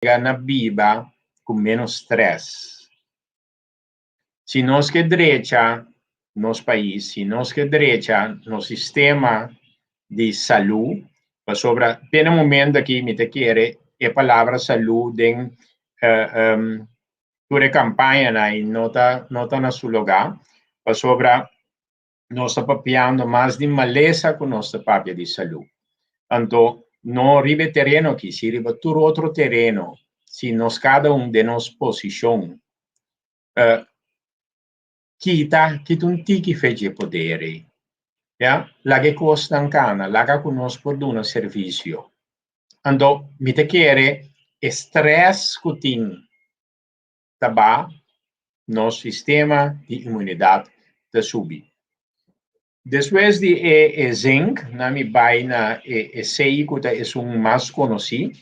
Na biba ku ménos strès. Si nos ke drecha nos pais, si nos ke drecha nos sistema di salú, pasobra te na momento aki mi ta kere e palabra salú den tur e kampañanan ei no ta na su lugá, pasobra nos ta papiando mas di malesa ku nos ta papia di salú. Anto, no riba e tereno aki, si riba tur otro tereno, si nos kada un den nos posishon, kita un tiki for di poder, ya? Laga kosnan kana, laga ku nos por duna servisio. Anto, mi ta kere strès ku tin ta baha, nos sistema di inmunidat ta subi. Despues di e zinc, na mi bai na e C, ku ta esun mas konosí.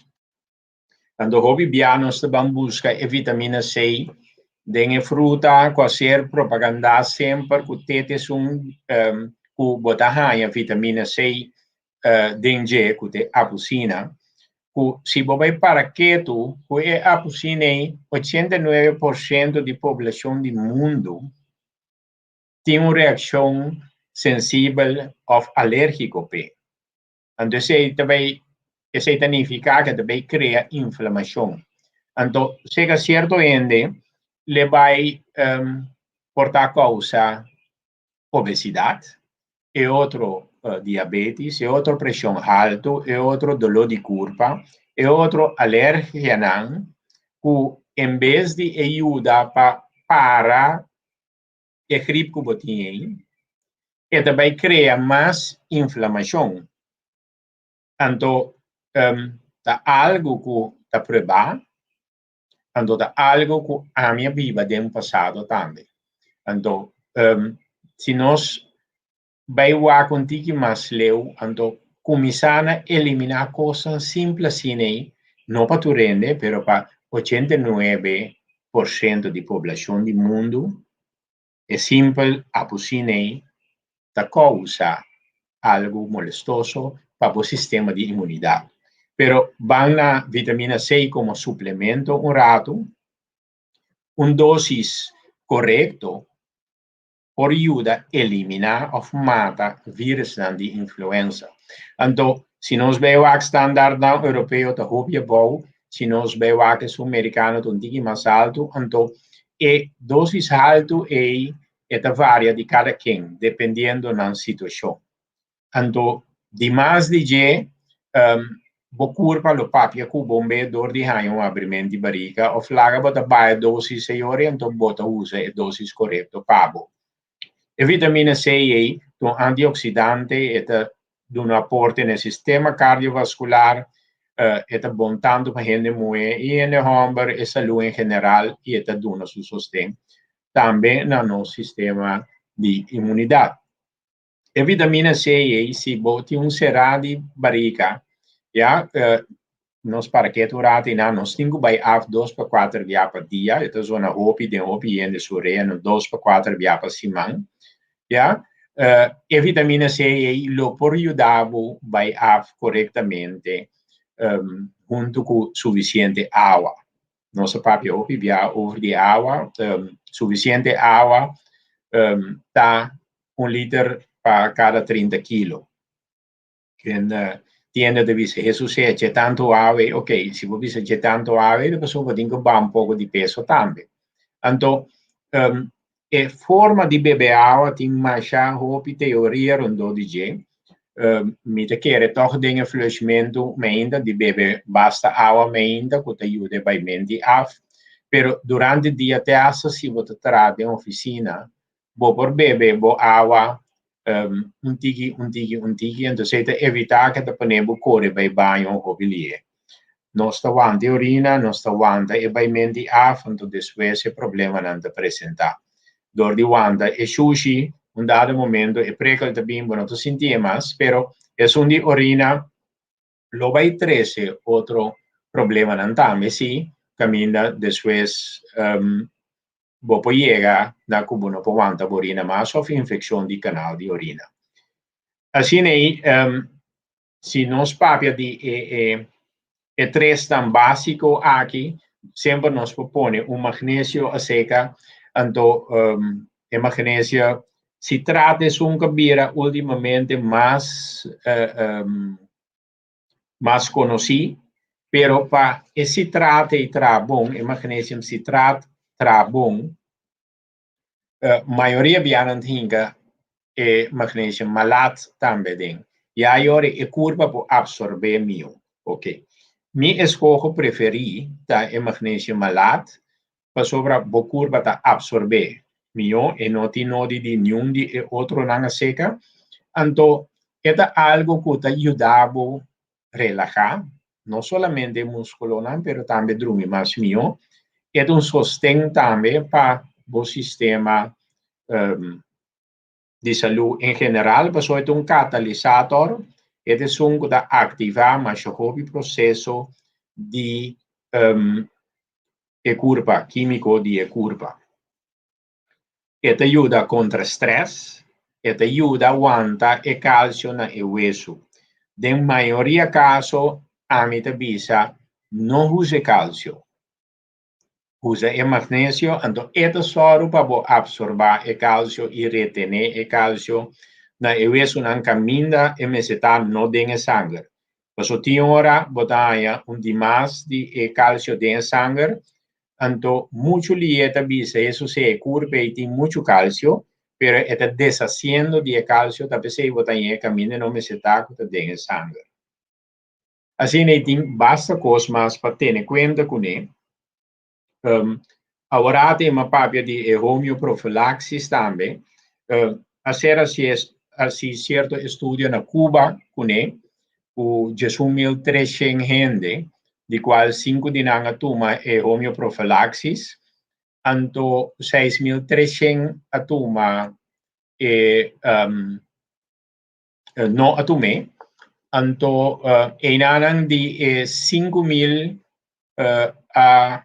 Anto hopi bia nos ta ban buska e vitamina C den e fruta ku a ser propagandá semper ku ta esun ku bo ta haña vitamina C den dje, ku ta apusina. Ku si bo bai para ketu ku e apusina ei, 89% di poblashon di mundu tin un reakshon sensibel òf alérgiko p'e. Anto, esei ta nifiká ku tambe krea inflamashon. Anto, serka sierto hende, e bai por ta kousa obesidat, e otro diabetes, e otro preshon haltu, e otro doló di kurpa, e otro alergianan, ku en bes di yuda pa para e grip ku bo tin, e tambe krea mas inflamashon. Anto, ta algu ku ta probá, anto ta algu ku ami a biba den pasado tambe. Anto, si nos bai wak un tiki mas leu, anto kuminsá na eliminá kos simpel asina, no pa tur hende, pero pa 89% di poblashon di mundu, e simpel apusina ta kousa algu molestoso pa e sistema di inmunidat. Pero ban na vitamina C komo suplemento un ratu, un dosis korekto por yuda eliminá òf mata vírùs di influenza. Anto, si nos bai standard na europeo ta hopi abou, si nos bai esun amerikano ta un tiki mas haltu, anto e dosis haltu e ta varia di kada ken, dependiendo na situashon. Anto, di mas di dje, bo kurpa lo papia ku bo dor di haña un abrimentu di barika, òf laga bo ta baha dosis señor, anto bo ta usa e dosis korekto pa bo. E vitamina C ei, un antioksidante, e ta duna aporte na sistema kardiovaskular, e ta bon tantu pa hende muhé i hende hòmber, e salú en general, i ta duna su sosten tambe na nos sistema di inmunidat. E vitamina C ei, si bo tin un será di barika, ya, nos para ku ratu na nos tin ku bai af 2 pa 4 dia pa dia, anto zona hopi den hopi hende su reno 2 pa 4 dia pa siman, ya, e vitamina C ei lo por yuda bai af korektamente huntu ku sufisiente awa. Nos papia hopi bia over di awa, sufisiente awa ta 1 liter pa kada 30 kilo. Ken tiende ta bisa, "Jesus, e tantu awa." Ok, si bo bisa e tantu awa, e persona tin ku baha un poko di peso tambe. Anto, e forma di bebe awa tin masha hopi teoria rondó di dje. Mi ta kere toch den flushmentu mainta di bebe basta awa mainta ku ta yuda baiment'i af. Pero durante dia te hasta si bo ta traha den ofisina, bo por bebe bo awa un tiki, un tiki, un tiki, anto esei ta evitá ku ta pone bo kore bai baño hopi lihé. Nos ta wanta orina, nos ta wanta e baiment'i af, anto despues e problemanan ta presentá. Dor di wanta e shushi, un dado momento e prekel ta bin, bo no ta sinti mas, pero esun di orina lo bai trese otro problemanan tambe, si, kaminda despues bo por yega na ku bo no por wanta orina mas òf infekshon di kanal di orina. Asina ei, si nos papia di e E tresnan básiko aki, semper nos por pone un magnesio aseka, anto e magnesio sitrato esun ku a bira últimamente mas mas konosí, pero pa e sitrato ei traha bon, e magnesium sitraat traha bon, mayoria bianan ta hinka e magnesium malaat tambe den. Ya e ora e kurpa por absorbé mihó. Oke. Mi eskoho preferí ta e magnesium malaat pasobra bo kurpa ta absorbé mihó, e no tin nodi di niun di e otronan aseka. Anto e ta algu ku ta yuda bo relahá, no solamente e múskulonan pero tambe drumi mas mihó. E ta un sosten tambe pa bo sistema di salú en general pasobra e ta un katalisator, e ta esun ku ta aktivá masha hopi proseso di e kurpa, kímiko di e kurpa. E ta yuda kontra strès, e ta yuda wanta e kalsio na e wesu. Den mayoria kaso ami ta bisa no usa e kalsio. Usa e magnesio, anto e ta sòru pa bo apsorbá e kalsio i retené e kalsio na e wesunan kaminda e mester ta, no den e sanger. Pasobra tin ora bo ta haña un dimas di e kalsio den e sanger, anto muchu lié ta bisa eso si e kurpa ei tin muchu kalsio, pero e ta deshasiendo di e kalsio, ta p'esei bo ta haña e kaminda no mester ta ku ta den e sanger. Asina ei tin basta kos mas pa tene kuenta kuné. Awor tin a papia di e homeoprofilaxis tambe. A ser hasi sierto estudio na Cuba kuné, ku 11.300 hende, di kual sinku di nan a tuma e homeoprofilaxis, anto 6300 a tuma e no a tum'é. Anto einanan di e 5000 a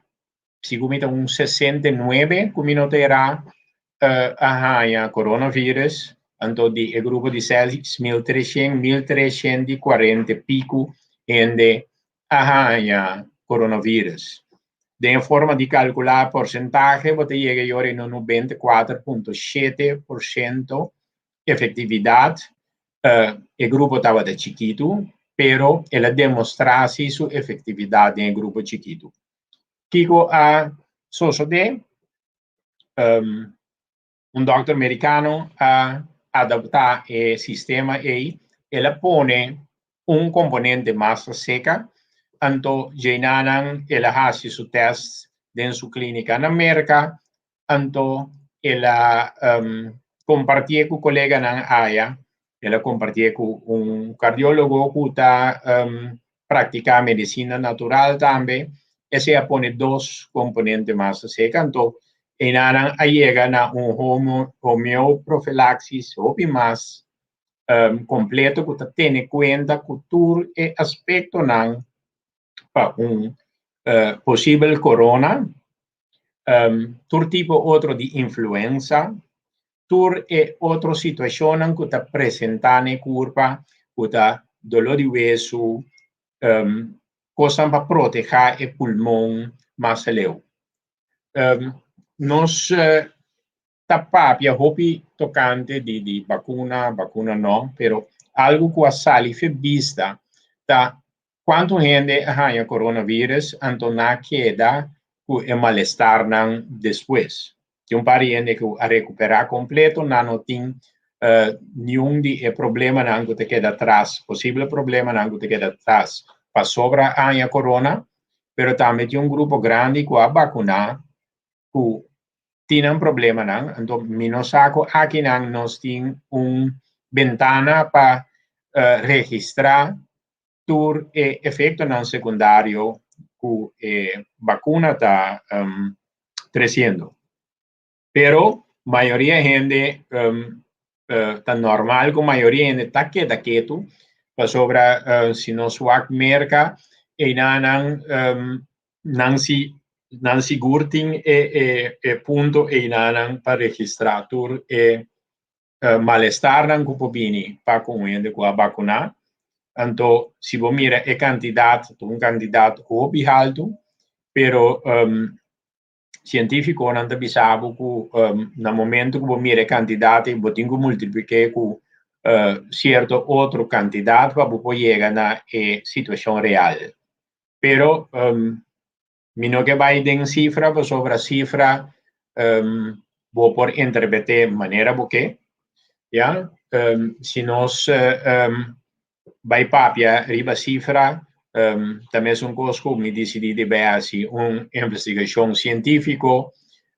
sigun mi ta un 69 ku mi no ta erá a haña coronavirus, anto di e grupo di 6300, 1340 i piku hende a haña coronavirus. Den e forma di kalkulá porsentahe bo ta yega yora na un 94.7% efektividat. E grupo tabata chikitu, pero el a demostrá si su efektividat den e grupo chikitu. Kiko a sosodé? Un dòkter merikano a adaptá e sistema ei, el a pone un komponente mas aseka, anto djeinanan el a hasi su tèst den su klínika na Merka, anto el a kompartié ku koleganan aya, el a kompartié ku un kardiólogo ku ta praktiká medisina natural tambe, esei a pone dos komponente mas aseka, anto einanan a yega na un homeoprofilaxis hopi mas kompleto ku ta tene kuenta ku tur e aspektonan pa un posibel corona, tur tipo otro di influenza, tur e otro situacionnan cu ta presenta na e curpa, cu ta dolor di wesu, cosnan pa proteha e pulmon mas aleu. Nos ta papia hopi tocante di vacuna, vacuna no, pero algo cu a sali fe bista ta cuanto hende a haña coronavirus anto nan a keda cu e malestarnan despues. Tin un par di hende cu a recupera completo, nan no tin niun di e problemanan cu ta keda atras, posible problemanan cu ta keda atras pasobra a haña corona, pero tambe tin un grupo grandi cu a vacuna cu tin nan problemanan, anto mi no sa cu akinan nos tin un bentana pa registra tur e efectonan secundario cu e vacuna ta treciendo. Pero mayoria hende ta normal cu mayoria hende ta keda ketu pasobra si nos wak Merca einanan nan si nan sigur tin e punto einanan pa registra tur e malestarnan cu por bini pa cu un hende cu a vacuna. Anto si bo mira e kantidat, ta un kantidat hopi haltu, pero um, sientífikonan ta bisa bo ku um, na momento ku bo mira e kantidat ei, bo tin ku multiplik'é ku uh, sierto otro kantidat pa bo por yega na e situashon real. Pero um, mi no ke bai den sifra pasobra sifra um, bo por interpret'é manera bo ke. Ya, um, si nos um, bai papia riba sifra, um, ta mesun kos ku mi disidí di bai hasi un investigashon sientífiko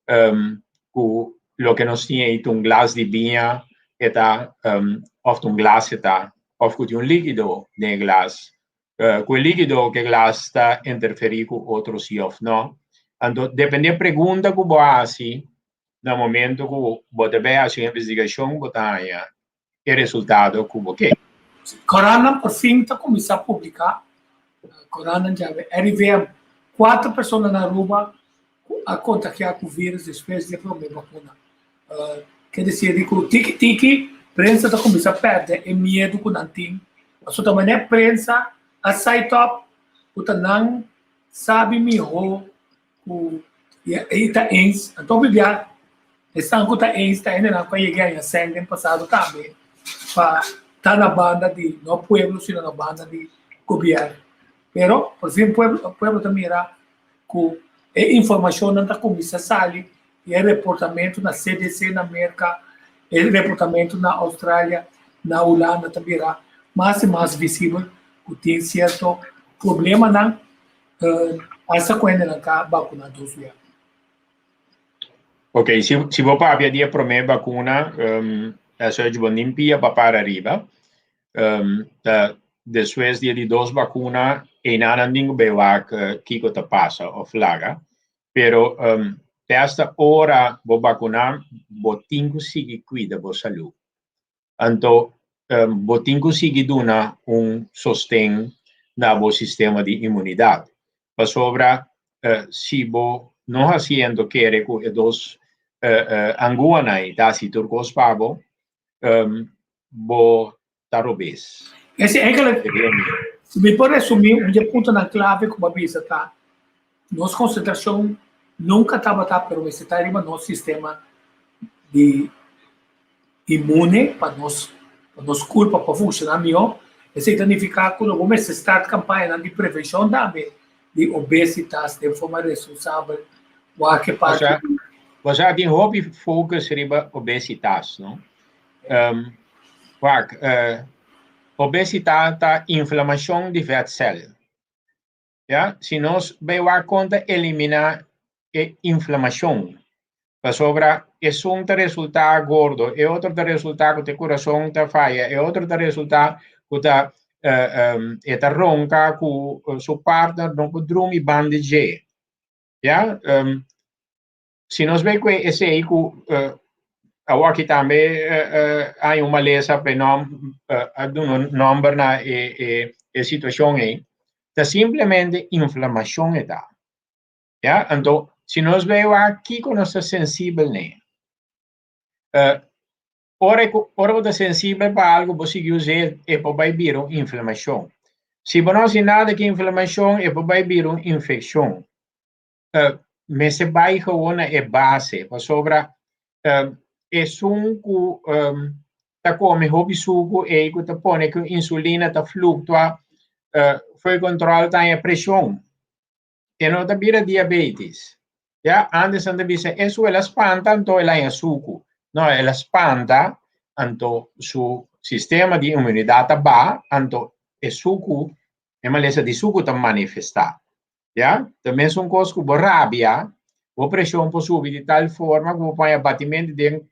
um, ku loke nos tin ei ta un glas di biña e ta um, òf ta un glas e ta, òf ku tin un líkido den e glas. Uh, ku e líkido ku e glas ta interferí ku otro si òf no. Anto, dependé pregunta ku bo hasi, na momento ku bo ta bai hasi un investigashon, bo ta haña e resultado ku bo ke. Korannan por fin ta kuminsá publiká. Korannan djawe RIVM, Kuater persona na Aruba ku a kontagiá ku vírus despues di e promé bakuna. Ke desir di ku tiki tiki prensa ta kuminsá pèrdè e miedu ku nan tin. Pasobra ta manera prensa a sai tòp ku ta nan sabi mihó ku i ta eens. Anto bibia esnan ku ta eens ta hendenan ku a yega haña sèn den pasado tambe pa ta na banda di no pueblo sino na banda di gobièrnu. Pero por fin pueblo pueblo ta mira ku e informashonnan ta kuminsá sali i e reportamentu na CDC na Merka, e reportamentu na Australia, na Hulanda ta bira mas i mas visibel ku tin sierto problemanan. Hasta ku hendenan ka bakuna dos bia. Ok, si, si bo papia di e promé bakuna, um, eso bo nin pia pa para riba. Um, ta despues di e di dos bakuna, einan nan tin ku bai wak uh, kiko ta pasa of laga. Pero um, te hasta ora bo bakuna, bo tin ku sigui kuida bo salú. Anto bo tin ku sigui duna un sosten na bo sistema di inmunidat. Pasobra si bo no hasiendo kere ku e dos anguanan ei ta hasi tur kos pa bo, bo ta robes. Ese eigenlijk, si mi por resumí un dje puntonan klave ku bo a bisa ta, nos konsentrashon nunka tabata pero mester ta riba nos sistema di inmune pa nos pa nos kurpa por funshoná mihó. Esei ta nifiká ku lo bo mester start kampañanan di prevenshon tambe di obesitas den forma responsabel. Wak e parti di. Bo sa tin hopi focus riba obesitas, no? Um, wak, uh, obesitas ta inflamashon di vetcel. Ya, si nos bai wak kon ta eliminá e inflamashon, pasobra esun ta resultá gordo, e otro ta resultá ku te kurason ta faya, e otro ta resultá ku ta e ta ronka ku su partner no por drumi banda dje. Ya, si nos bai ku esei ku awoki tambe hay un malesa pe nom a duna un nomber na e e situashon ei, ta simplemente inflamashon e ta. Ya, anto si nos bai wak kiko nos ta sensibel n'e. Ora ku ora bo ta sensibel pa algu bo sigui us'é e por bai bira un inflamashon. Si bo no hasi nada ku e inflamashon e por bai bira un infekshon. Mester bai gewoon na e base pasobra esun ku ta kome hopi suku ei ku ta pone ku insulina ta fluktua for kontrol ta haña preshon e no ta bira diabetes ya. Antes nan ta bisa esun el a spanta anto el a haña suku no, el a spanta anto su sistema di inmunidat ta baha anto e suku e malesa di suku ta manifesta. Ya, ta mesun kos ku bo rabia, bo preshon por subi di tal forma ku bo paña batimentu den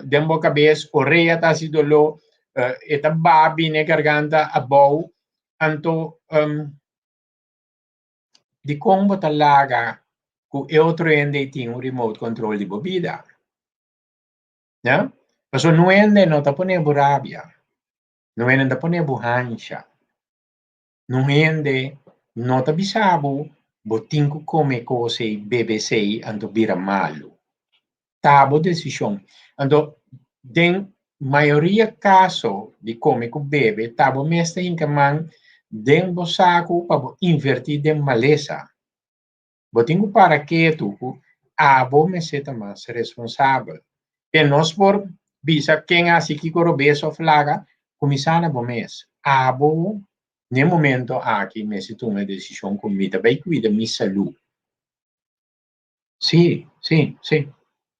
den bo kabes, orea ta hasi doló, e ta baha bini e garganta abou. Anto dikon bo ta laga ku e otro hende ei tin un remote control di bo bida? Ya, pasobra no hende no ta pone bo rabia, no hende no ta pone bo hansha. Nun hende no ta bisa bo, bo tin ku kome kos ei, bebe esei, anto bira malu. Ta bo desishon. Anto den Mayoria kaso di kome ku bebe ta bo mes ta hinka man den bo saku pa bo invertí den malesa. Bo tin ku para ketu ku abo mester ta mas responsabel. Te nos por bisa ken hasi kiko robes òf laga, kuminsá na bo mes. Abo n'e momento aki mester tuma e desishon ku mi ta bai kuida mi salú. Sí, sí, sí.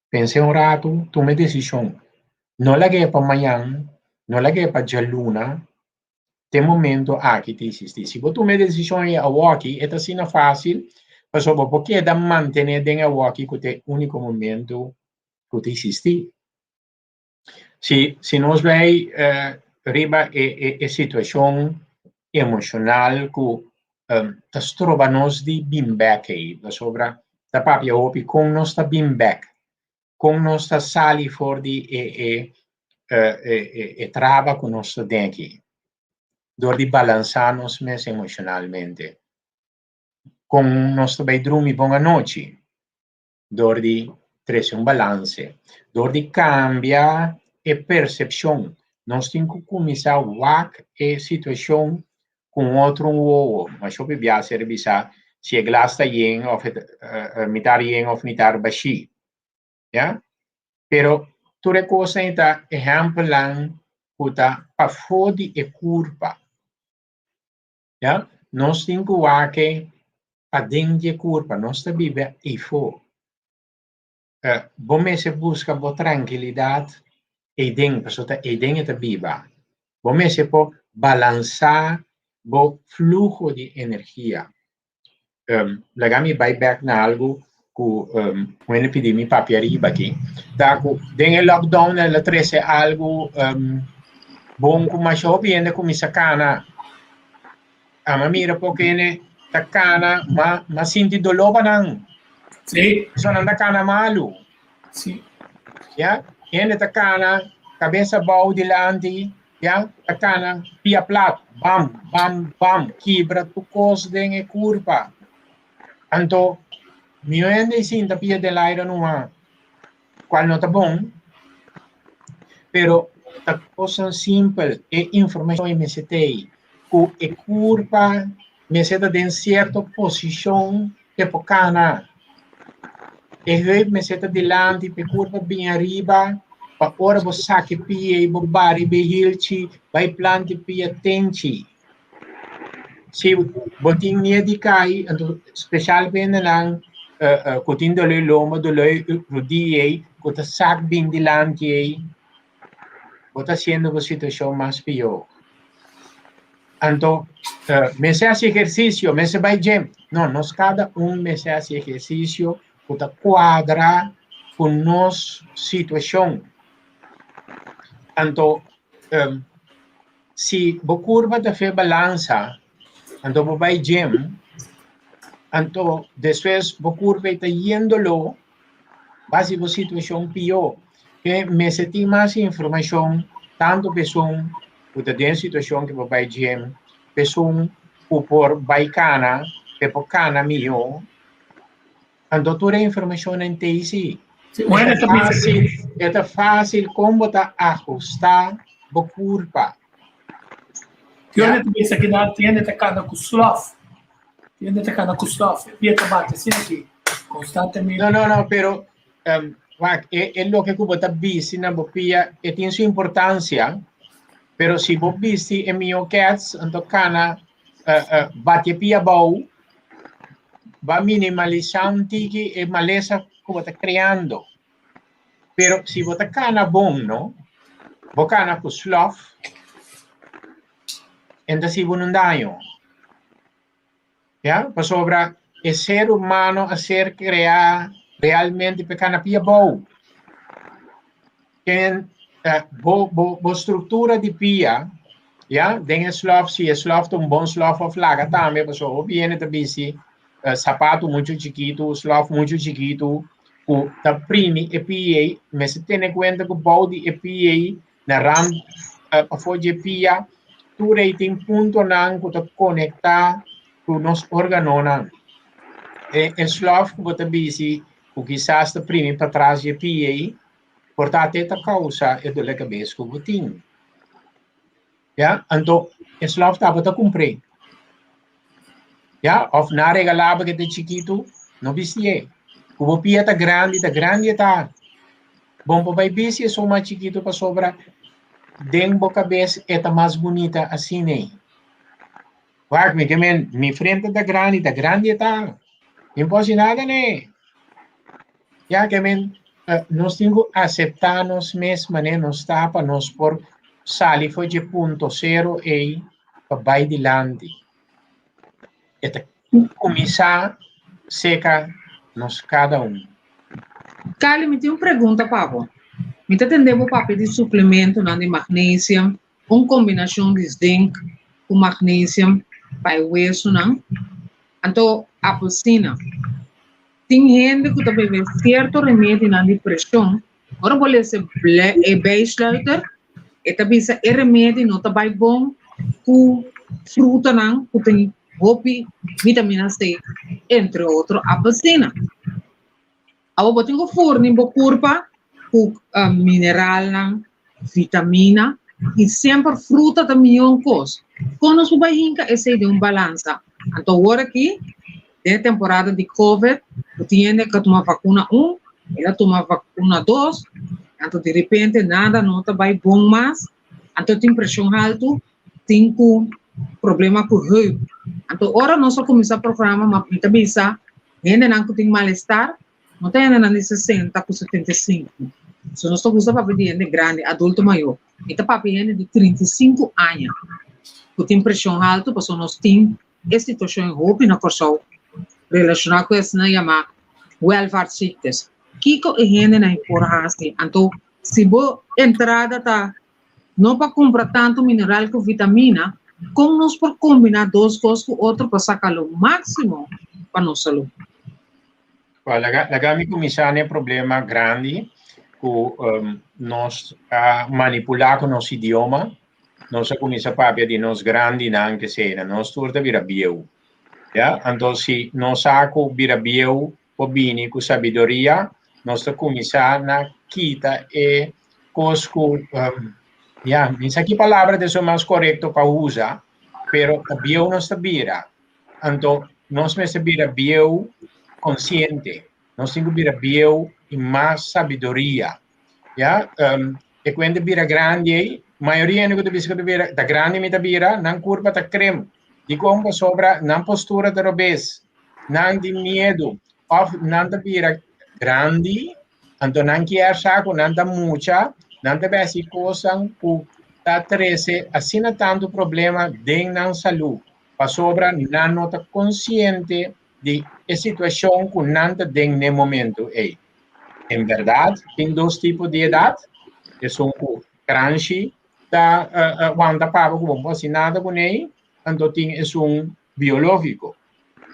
Pens'é un ratu, tuma e desishon. No lag'é pa mañan, no lag'é pa djaluna, te momento aki ta insistí. Si bo tuma e desishon ei awoki, e ta asina fásil, pasobra bo por keda mantené den e awoki ku ta e úniko momento ku ta insistí. Si, si nos bai riba e, e, e situashon emoshonal ku ta stroba nos di bin bek ei, pasobra ta papia hopi kon nos ta bin bek, kon nos ta sali for di e, e, e, e, e traba ku nos ta den aki, dor di balansá nos mes emoshonalmente. Kon nos ta bai drumi bon anochi? Dor di trese un balanse, dor di kambia e persepshon. Nos tin ku kuminsá wak e situashon ku un otro un wowo. Masha hopi bia ser bisa si e glas ta yen òf e mitar yen òf mitar bashí. Ya? Pero tur e kosnan ei ta ehèmpelnan ku ta pafó di e kurpa. Ya, nos tin ku wak paden di e kurpa, nos ta biba eifó. Bo mester buska bo trankilidat eiden, pasobra ta eiden e ta biba. Bo mester por balansá bo fluho di energia. Laga mi bai bek na algu ku Wende pidi mi papia riba aki, ta ku den e lockdown el a trese algu bon ku masha hopi hende kuminsá kana. Ama mira poko hende ta kana ma ma sinti doló pa nan. Sí. So nan ta kana malu. Sí. Ya, hende ta kana kabes abou dilanti, ya, ta kana pia plat, bam, bam, bam, kibra tur kos den e kurpa. Anto, mi hende i sinta pia den laira numa, cual no ta bon, pero ta cosnan simpel, e informacion e mester ta ei, cu e curpa mester ta den cierto posicion p'e por cana. E heup mester ta dilanti p'e curpa bin ariba, pa ora bo saca e pia i bo bari be hilchi, bai planta e pia tenchi. Si bo tin miedu di kai, anto spesial pa hendenan ku tin doló di lomba, doló di rudia ei, ku ta sak bin dilanti ei, bo ta hasiendo bo situashon mas pió. Anto, mester hasi ehersisio, mester bai gym. No, nos kada un mester hasi ehersisio ku ta kuadra ku nos situashon. Anto, Si bo kurpa ta fe balansa, anto bo bai gym, anto despues bo kurpa e ta yen doló, basi bo situashon pió. Ke mester tin mas informashon tantu pa esun ku ta den situashon ke por bai gym, pa esun ku por bai kana, pa e por kana mihó. Anto tur e informashonnan ta ei si. Sí, un hende ta bisa Fácil, e ta fácil kon bo ta ahustá bo kurpa. Tin hende ta bisa ki nan tin hende ta kana ku slof. Tin hende ta kana ku slof. E pia ta bati asina aki konstantemente. No, no, no, pero um, wak, e, e loke ku bo ta bisti na bo pia, e tin su importansia, pero si bo bisti e mihó kèts, anto kana uh, uh, bati e pia abou, Ba minimalisá un tiki e malesa ku bo ta kreando. Pero si bo ta kana bon, no? Bo kana ku slòf, en ta hasi bo un daño. Ya, pasobra e ser humano a ser kreá realmente pa e kana pia bou. Ken bo bo bo struktura di pia, ya, den e slòf, si e slòf ta un bon slòf òf laga tambe, pasobra hopi hende ta bisti sapatu muchu chikitu, slòf muchu chikitu, ku ta primi e pia ei, mester tene kuenta ku bou di e pia ei, na rand pafó dje pia, tur ei tin puntonan ku ta konektá ku nos organonan. E e slòf ku bo ta bisti, ku kisas ta primi patras dje pia ei. Por ta te ta causa e dolor cabes cu bo tin. Ya, anto e slof tabata cumpr'é. Ya, of nan a regalá bo ke ta chikitu, no bistié. Ku bo pia ta grandi, ta grandi e ta. Bon por bai bisti esun mas chikitu pasobra den bo kabes e ta mas bunita asin'ei. Wak, mi ke men, mi frente ta grandi, ta grandi e ta. Mi no por hasi nada n'e. Ya ke men, nos tin ku aseptá nos mes manera nos ta pa nos por sali for dje punto sero ei pa bai dilanti. E ta kuminsá seka nos kada un. Kali, mi tin un pregunta pa bo. Mi ta tende bo papia di suplementonan di magnesium, un kombinashon di zink ku magnesium pa e wesunan. Anto apelsina. Tin hende ku ta bebe sierto remedinan di preshon, ora bo lesa e bijsluiter, e ta bisa e remedi no ta bai bon ku frutanan ku tin hopi vitamina C, entre otro apelsina. Awor bo tin ku furni bo kurpa ku mineralnan, vitamina i semper fruta ta mihó kos. Kon nos por bai hinka esei den un balansa? Anto awor aki den e temporada di covid bo tin hende ku a tuma vakuna un, el a tuma vakuna dos, anto direpente nada no ta bai bon mas, anto tin preshon haltu, tin ku problema ku heup. Anto ora nos a kuminsá programa mi ta bisa hendenan ku tin malestar no ta hendenan di 60 ku 75. So nos ta gusta papia di hende grandi, adulto mayor. Mi ta papia hende di 35 aña ku tin preshon haltu pasobra nos tin e situashon e hopi na Kòrsou relashoná ku esnan yamá welvaartsziektes. Kiko e hendenan por hasi? Anto si bo entrada ta No pa kumpra tantu mineral ku vitamina, kon nos por kombiná dos kos ku otro pa saka lo máksimo pa nos salú? Well, laga, laga mi kuminsá n'e problema grandi ku nos a manipulá ku nos idioma. Nos a kuminsá papia di nos grandinan ke sena, nos tur ta bira bieu. Ya, anto si nos sa ku bira bieu por bini ku sabiduria, nos ta kuminsá na kita e kos ku, ya, mi sa ki palabra ta esun mas korekto pa usa, pero ta bieu nos ta bira. Anto nos mester bira bieu konsiente, nos tin ku bira bieu i mas sabiduria. Ya, e kuenta bira grandi ei, mayoria hende ku ta bisa ku ta bira, ta grandi mi ta bira, nan kurpa ta krem. Dikon? Pasobra nan postura ta robes, nan tin miedu òf nan ta bira grandi, anto nan kier sa ku nan ta mucha, nan ta besi kosnan ku ta trese asina tantu problema den nan salú, pasobra nan no ta konsiente di e situashon ku nan ta den n'e momentu ei. En bèrdat tin dos tipo di edat, esun ku kranshi ta wanta paba ku bo no por hasi nada kuné, anto tin esun biológiko.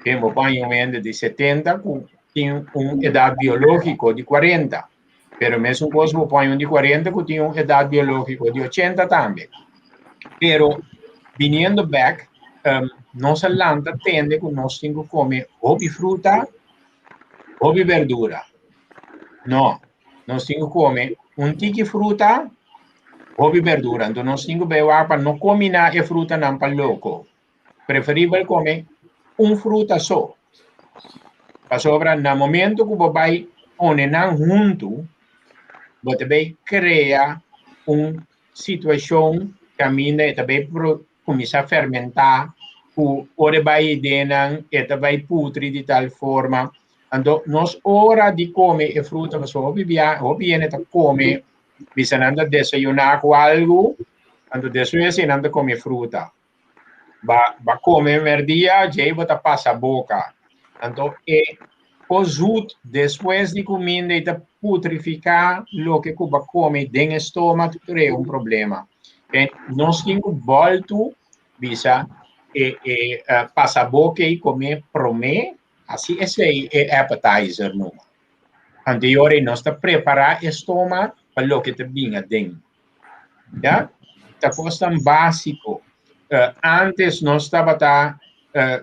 Ken bo paña un hende di 70 ku tin un edat biológiko di 40, pero mesun kos bo paña un di 40 ku tin un edat biológiko di 80 tambe. Pero biniendo bèk, nos a lanta tende ku nos tin ku kome hopi fruta, hopi berdura. No, nos tin ku kome un tiki fruta, hopi berdura. Anto nos tin ku bai wak pa no kombiná e frutanan pa loko. Preferibel kome un fruta so. Pasobra na momento ku bo bai pone nan huntu, bo ta bai krea un situashon kaminda e ta bai kuminsá fermentá ku ora e bai den e ta bai putri di tal forma. Anto nos ora di kome e fruta, pasobra hopi bia, hopi hende ta kome, bisa nan ta desayuná ku algu, anto despues nan ta kome fruta. Ba, ba kome merdia, djei bo ta pasa boka. Anto e kozoet despues di kuminda i ta putrifiká loke ku bo a kome den e stoma, ta krea un problema. En nos tin ku bòltu bisa e e pasa boka ei kome promé, hasi esei e appetizer numa. Anto e nos ta prepará e stoma pa loke ta bin aden. Ya? Ta kosnan básiko. Antes nos tabata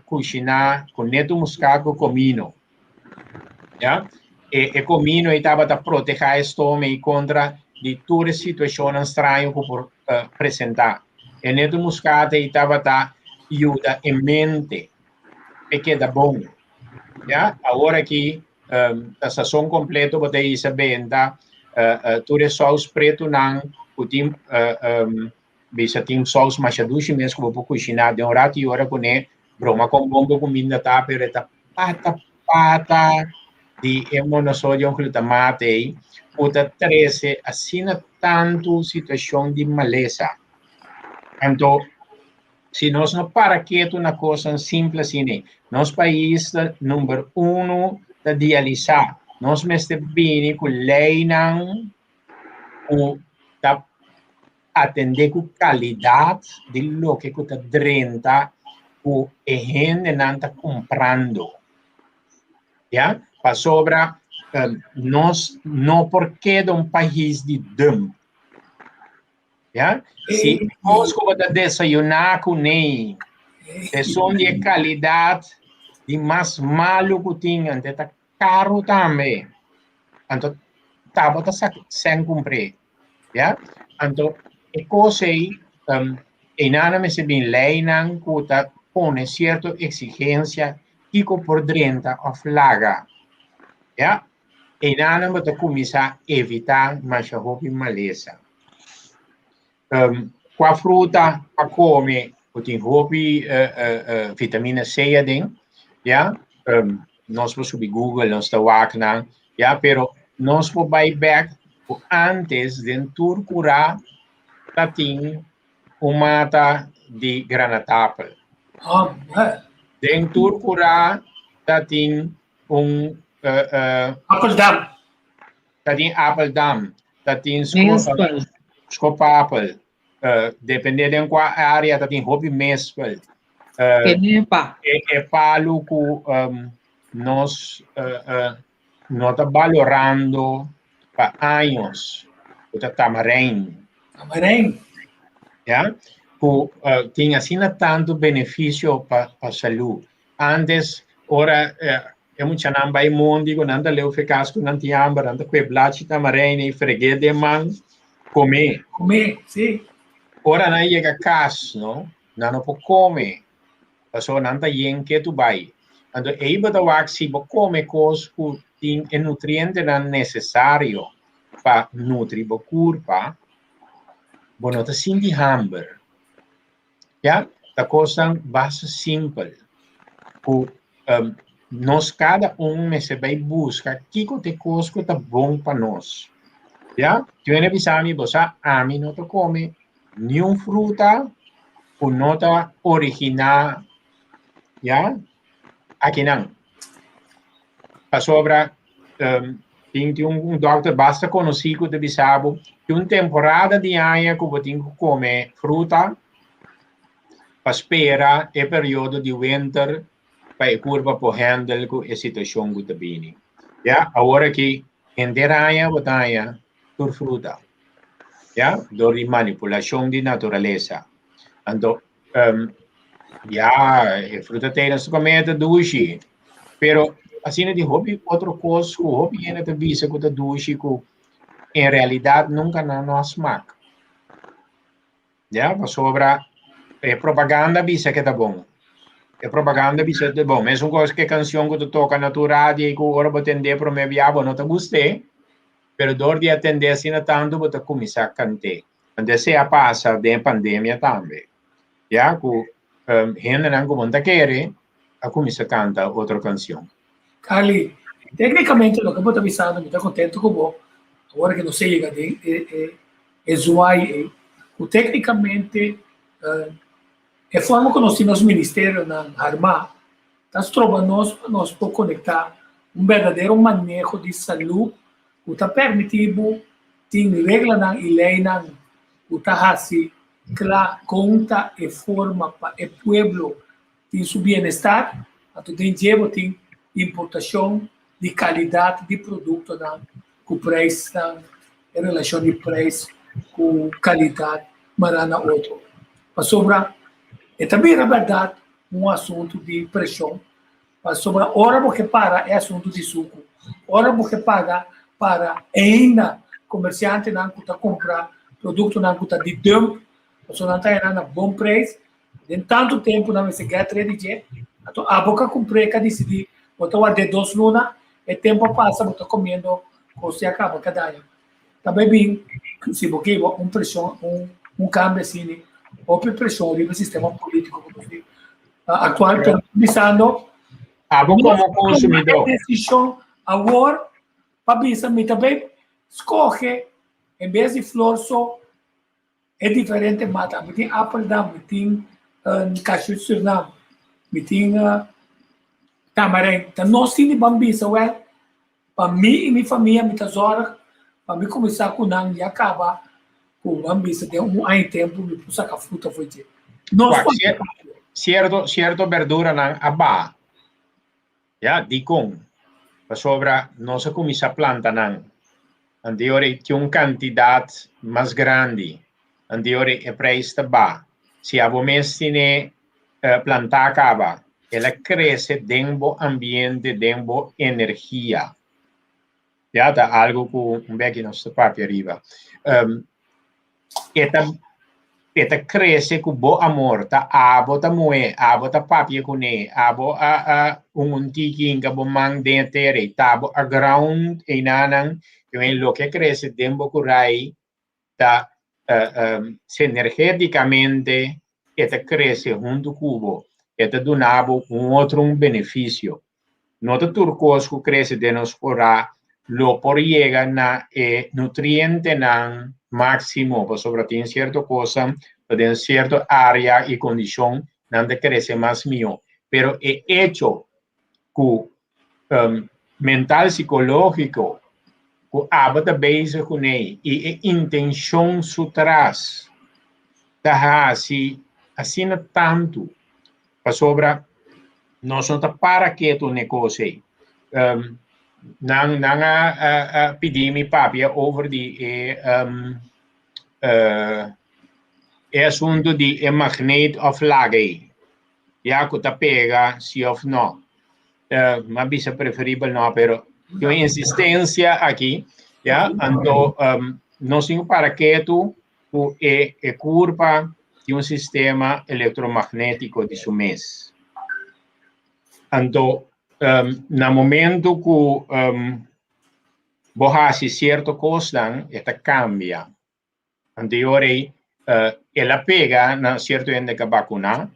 kushiná ku neto muskat ku komino. Ya? E, e comino ei tabata protehá e stoma ei kontra di tur e situashonnan straño ku por uh, presentá. E neto muskate ei tabata yuda e mente e keda bon. Ya, awor aki um, ta sazon kompleto bo ta isa benta uh, uh, tur e saus pretunan ku tin uh, um, bisa tin saus masha dushi mes ku bo por kushiná den un ratu i ora kuné broma kon bon bo kuminda ta pero e ta pata pata di e monosodium glutamate ei ku ta trese asina tantu situashon di malesa. Anto si nos no para ketu na kosnan simple asina, nos pais ta number uno ta dialisá. Nos mester bini ku leinan ku ta atendé ku kalidat di loke ku ta drenta ku e hendenan ta kumprando. Ya, pasobra nos no por keda un pais di dump. Ya, si kos ku bo ta desayuná kuné esun di e kalidat di mas malu ku tin, anto e ta karu tambe. Anto tabata sa sèn kumpr'é. Ya, anto e kos ei einan a mester bin leinan ku ta pone sierto eksigensia kiko por drenta òf laga. Ya, einan bo ta kuminsá evitá masha hopi malesa. Kua fruta pa kome ku tin hopi vitamina C aden, ya, nos por subi Google, nos ta wak nan, ya, pero nos por bai bek ku antes den tur kurá ta tin un mata di granatapel. Den tur kurá ta tin un Apeldam. Ta tin apeldam, ta tin skopapel, depende den kua area ta tin hopi mespel. Kenepa. E palu ku nos no ta balorando pa años, ku ta tamarein. Tamarein. Ya, ku tin asina tantu benefisio pa salú. Antes, ora e muchanan bai mondi ku nan ta leu fe kas ku nan tin hamber, nan ta kue blachi tamarein i freg'é den man, kom'é. Kom'é, si. Ora nan yega kas, no, nan no por kome, pasobra nan ta yen ketu bai. Anto ei bo ta wak si bo kome kos ku tin e nutrientenan nesesario pa nutri bo kurpa, bo no ta sinti hamber. Ya, ta kosnan basta simpel ku nos kada un mester bai buska kiko ta e kos ku ta bon pa nos. Ya, tin hende a bisa mi, bo sa ami no ta kome niun fruta ku no ta originá, ya, akinan. Pasobra tin tin un dòkter basta konosí ku ta bisa bo tin un temporada di aña ku bo tin ku kome fruta pa spera e periodo di winter pa e kurpa por handle ku e situashon ku ta bini. Ya, awor aki henter aña bo ta haña tur fruta, ya, dor di manipulashon di naturalesa. Anto Ya, e fruta tenen su comida ta dushi. Pero asina di hopi otro cos cu hopi hende ta bisa cu ta dushi cu en realidad nunca nan no a smak. Ya, pasobra e propaganda bisa que ta bon. E propaganda bisa ta bon. Mesun cos que cancion cu ta toca na tu radio y cu ora bo tende prome bia bo no ta guste, pero door di a tende asina tanto bo ta cuminsa cante. Anto esei a pasa den e pandemia tambe. Ya ku hendenan ku bo no ta kere a kuminsá kanta otro kanshon. Carly, téknikamente loke bo ta bisando mi ta kontento ku bo, awor ke nos a yega den e e zwaai ei, ku téknikamente e forma ku nos tin nos ministerionan harmá ta stroba nos pa nos por konektá un berdadero maneho di salú ku ta permití bo tin reglanan i leinan ku ta hasi kla kon ta e forma pa e pueblo tin su bienestar, anto den dje bo tin importashon di kalidat di produktonan ku preisnan, e relashon di preis ku kalidat mará na otro. Pasobra e ta bira bèrdat un asuntu di preshon. Pasobra ora bo ke para e asuntu di suku, ora bo ke paga para ainda komersiantenan ku ta kumpra produktonan ku ta di dump, pasobra nan ta haña nan na bon preis, den tantu tempu nan mester get ready dje, anto abo ka kumpr'é ka disidí bo ta ward'é dos luna, e tempu a pasa bo ta komiendo kos ya kaba kada aña. Ta bai bin si bo ke un preshon, un kambio asina, hopi preshon riba e sistema polítiko ku nos tin. Actual pero bisando Abo como consumidor. Decisión awor pa bisa mi ta bay scoge en vez di flor so e diferente mata. Mi tin Appledam, mi tin cashew Surinam, mi tin tamarijn. Ta nos tin di ban bisa wel pa mi y mi famia mi ta zorg pa mi cuminsa cu nan ya caba cu ban bisa den un aña y tempo mi por saca fruta for dje. Nos Wak, cierto, cierto verduranan a baha. Ya, dicon? Pasobra nos a cuminsa planta nan. Anteori tin un cantidad mas grandi. Anteori e prijs ta baha. Si abo mes tine plantá kaba, el a krese den bo ambiente, den bo energia. Ya ta algo ku un beki nos ta papia riba. E ta e ta krese ku bo amor, ta abo ta muhé, abo ta papia kuné, abo a a un un tiki hinka bo man den e tera ei, ta abo a ground einanan, ke men loke a krese den bo kurai ta sinergéticamente e ta crece hunto cu bo, e ta duna bo un otro un beneficio. No ta tur cos cu crece den nos ora lo por yega na e nutrientenan maximo, pasobra tin cierto cosnan cu den cierto area y condicion nan ta crece mas miho. Pero e hecho cu mental psicológico cu abo ta bezig cune y e intencion su tras ta haci asina tanto pasobra nos no ta para keto n'e cos ey. Nan nan a pidi mi papia over di e e asunto di e magneet of laga ey. Ya cu ta pega si of no. M'a bisa preferibel no, pero tin un insistencia aki, ya, anto nos tin cu para ketu cu e e curpa tin un sistema electromagnetico di su mes. Anto na momento cu bo haci cierto cosnan e ta cambia. Anterior ei, el a pega na cierto hende cu a vacuna,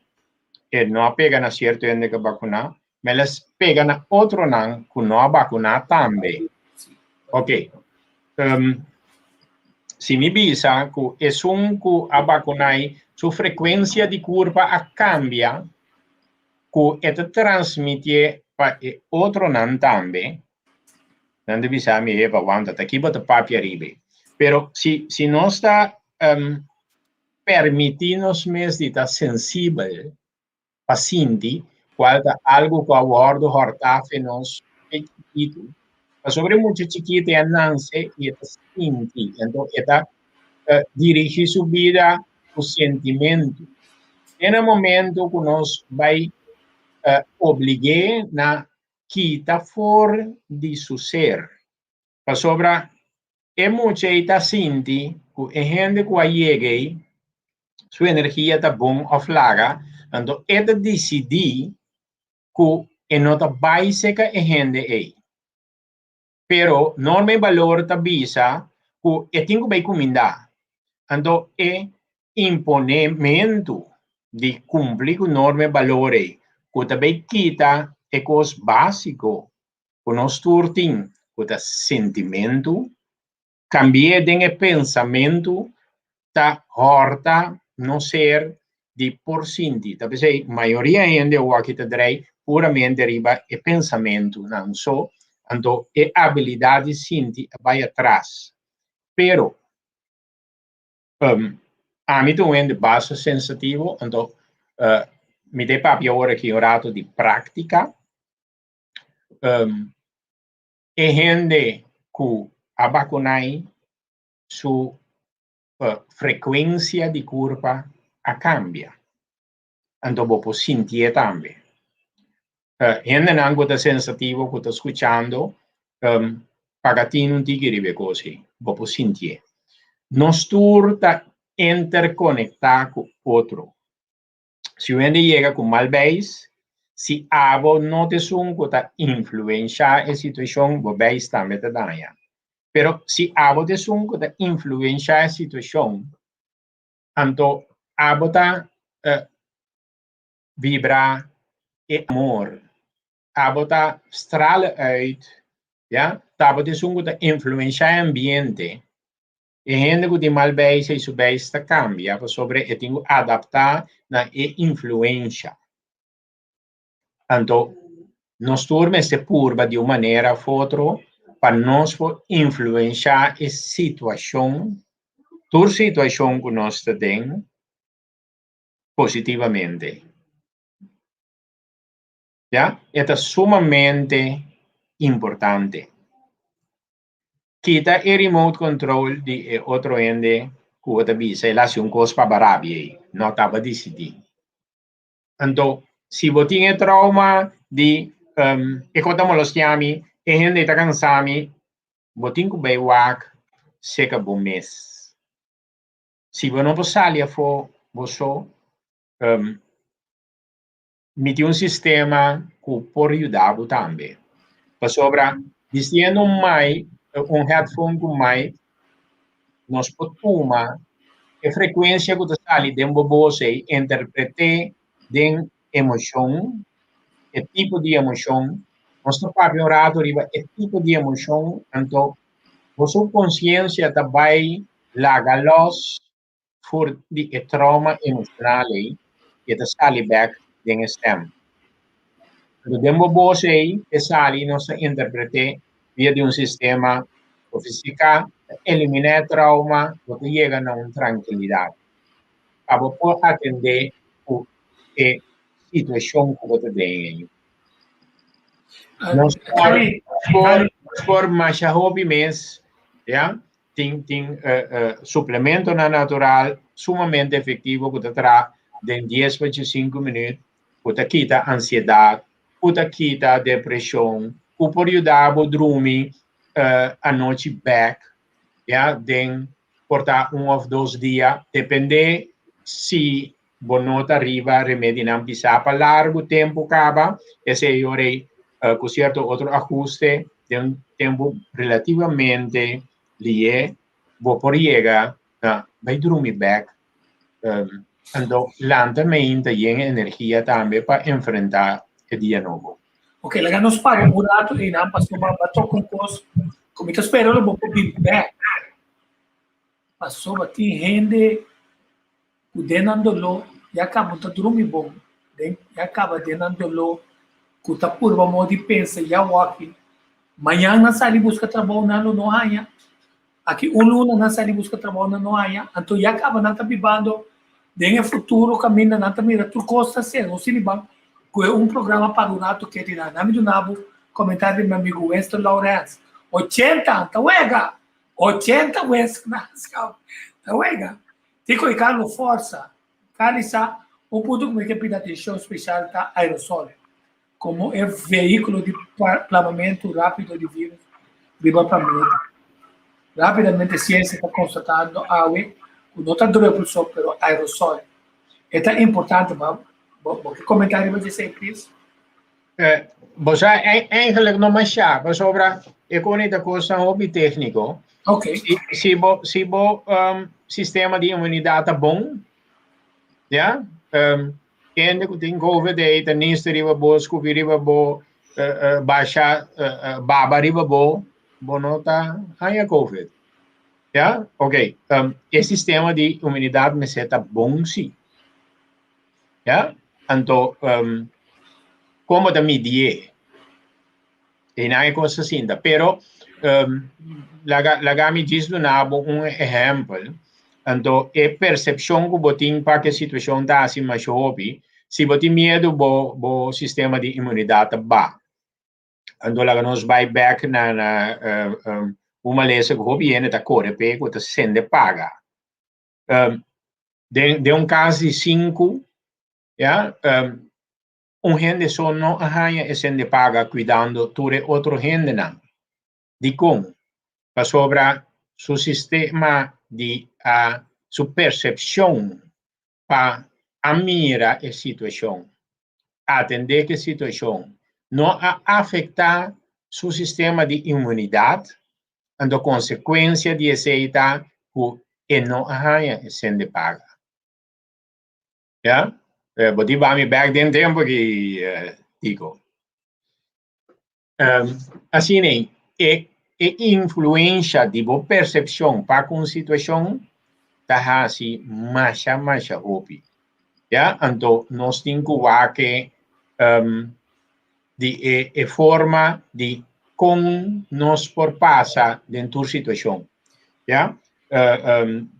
e no a pega na cierto hende cu a vacuna, ma el a pega na otronan cu no a vacuna tambe. Ok. Si mi bisa cu esun cu a vacuna ei, su frecuencia di curpa a cambia, cu e ta transmitie pa e otronan tambe, Nan ta bisa mi, Eva, wanta, ta ki bo ta papia riba ei? Pero si, si nos ta um, permití nos mes di ta sensibel pa sinti, cual ta algo cu a wordo hortá fe nos fe chikitu, pasobra e mucha chikitu e a nanse i e ta sinti, anto e ta uh, dirigi su bida cu sentimentu. Te na momento cu nos bai uh, oblig'é na kita for di su ser, pasobra e mucha ei ta sinti ku e hende ku a yega ei su energia ta bon òf laga, anto e ta disidí ku e no ta bai seka e hende ei. Pero norma i balor ta bisa ku e tin ku bai kumindá, anto e imponementu di kumpli ku norma i balor ei ku ta bai kita e kos básiko ku nos tur tin, ku ta sentimentu, kambi'é den e pensamentu ta hòrta nos ser di por sinti. Ta p'esei mayoria hende awor aki ta drei puramente riba e pensamentunan so, anto e abilidat di sinti a bai atras. Pero ami ta un hende basta sensativo, anto mi ta e papia awor aki un rato di práktika. E hende ku a bakunai su frekuensia di kurpa a kambia, anto bo por sintié tambe. Hendenan ku ta sensativo ku ta skuchando, paga tinu un tiki riba e kos ei, bo por sintié. Nos tur ta interkonektá ku otro. Si un hende yega ku mal beis, si abo no ta esun ku ta influenshá e situashon, bo beis tambe ta daña. Pero si abo ta esun ku ta influenshá e situashon, anto abo ta vibra e amor, abo ta stralen uit, ya, ta abo ta esun ku ta influenshá e ambiente. E hende ku tin mal beis ei su beis ta kambia pasobra e tin ku adaptá na e influensha. Anto nos tur mester purba di un manera òf otro pa nos por influenshá e situashon, tur situashon ku nos ta den, positivamente. Ya, e ta sumamente importante. Kita e remote control di e otro hende ku bo ta bisa el hasi un kos pa bo rabia ei, no taba disidí. Anto, si bo tin e trauma di e kos ta molestia mi, e hende ta kansa mi, bo tin ku bai wak seka bo mes. Si bo no por sali afó bo so, mi tin un sistema ku por yuda bo tambe. Pasobra bistiendo un mic, un headphone ku mic, nos por tuma e frekuensia ku ta sali den bo bos ei, interpret'é den emoshon, e tipo di emoshon. Nos ta papia un rato riba e tipo di emoshon, anto bo subkonsiensia ta bai laga los for di e trauma emoshonal ei i e ta sali bèk den e stèm. Pero den bo bos ei e sali i nos ta interpret'é via di un sistema sofistiká ta eliminá e trauma, bo ta yega na un trankilidat pa bo por atendé ku e situashon ku bo ta den ei. Nos por por masha hopi mes, ya, tin tin suplementonan natural sumamente efectivo ku ta traha den dies pa diesinku minüt, ku ta kita ansiedat, ku ta kita depreshon, ku por yuda bo drumi anochi bèk, ya, den por ta un òf dos dia, depende si bo no ta riba remedinan pisá pa largu tempu kaba, esei ora ei ku sierto otro ahuste den un tempu relativamente lié bo por yega na bai drumi bèk. Anto lanta meinta yen energia tambe pa enfrentá e dia nobo. Ok, laga nos para un rato einan pasobra bo a toka un kos ku mi ta spera lo bo por bin bèk. Pasobra tin hende ku den nan doló ya kaba no ta drumi bon, den ya kaba den nan doló ku ta purba modo di pensa ya wòki. Mañan nan sali buska trabou nan lo no haña, aki un luna nan sali buska trabou nan no haña, anto ya kaba nan ta bibando den e futuro kaminda nan ta mira tur kos ta ser. Nos tini ban ku e un programa pa un rato ke di nan. Nan mi duna bo komentario di mi amigu Winston Lawrence, 80 ta wega! 80 Winston ta wega! Tico y Carlo Forza, Cali sa un punto cu mi ke pidi atencion special ta aerosol como e vehiculo di plamamento rapido di virus riba planeta. Rapidamente ciencia ta constatando awe cu no ta druppel so pero aerosol. E ta importante, ma bo ke comenta riba dje esey please? Bo sa eigenlijk no masha pasobra e koni ta kosnan hopi tékniko. Okay. Si, si bo, si bo um, sistema di inmunidat ta bon, ja, um, kende ku tin COVID ei ta niste riba bo, skupi riba bo, uh, uh, basha uh, uh, baba riba bo, bo no ta haña COVID. Ja, oké. Um, e sistema di inmunidat mester ta bon si. Ya, anto um, kon bo ta midié? Einan e kos ta sinta. Pero um, laga, laga mi djis duna bo un ehèmpel. Anto e persepshon ku bo tin pa ke situashon ta hasi masha hopi, si bo tin miedu bo, bo sistema di inmunidat ta baha. Anto laga nos bai bèk na na um, um, un malesa ku hopi hende ta kore p'e ku ta sende paga. Um, den, den un kas di sinku, ya, um, Un hende so no a haña e sende paga kuidando tur e otro hendenan. Dikon? Pasobra su sistema di a su persepshon pa a mira e situashon, atendé ku e situashon, no a afektá su sistema di inmunidat, anto konsekuensia di esei ta ku e no a haña e sende paga. Ya? Bo tin bami bek den tempu aki, Tico. Asina ei, e e influensha di bo persepshon pa ku un situashon ta hasi masha masha hopi. Ya, anto nos tin ku wak e di e e forma di kon nos por pasa den tur situashon. Ya,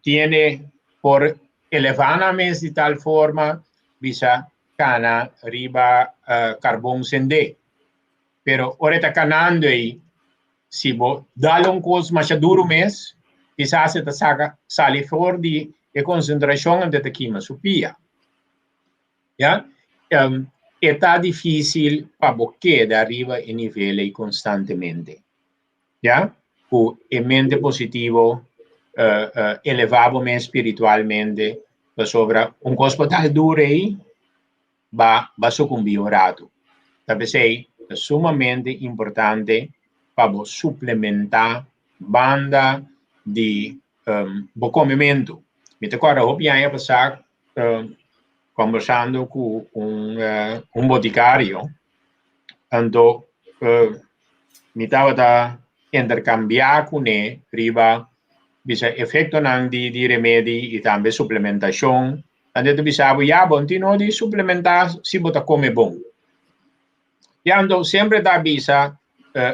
tiene por elevá nan mes di tal forma bisa kana riba karbon sendé. Pero ora e ta kanando ei, si bo dal un kos masha duru mes, kisas e ta saka sali for di e konsentrashon anto e ta kima su pia. Ya? E ta difísil pa bo keda riba e nivel ei konstantemente. Ya? Ku e mente positivo elevá bo mes spiritualmente, pasobra un kos por dal duru ei, ba ba sukumbí un ratu. Ta p'esei ta sumamente importante pa bo suplementá banda di bo komementu. Mi ta kòrda hopi aña pasá kòmbersando ku un un botikario, anto mi tabata interkambiá kuné riba bisa efektonan di di remedi i tambe suplementashon. Anto e ta bisa bo, ya bo no tin no di suplementá si bo ta kome bon. Ya, anto semper e ta bisa,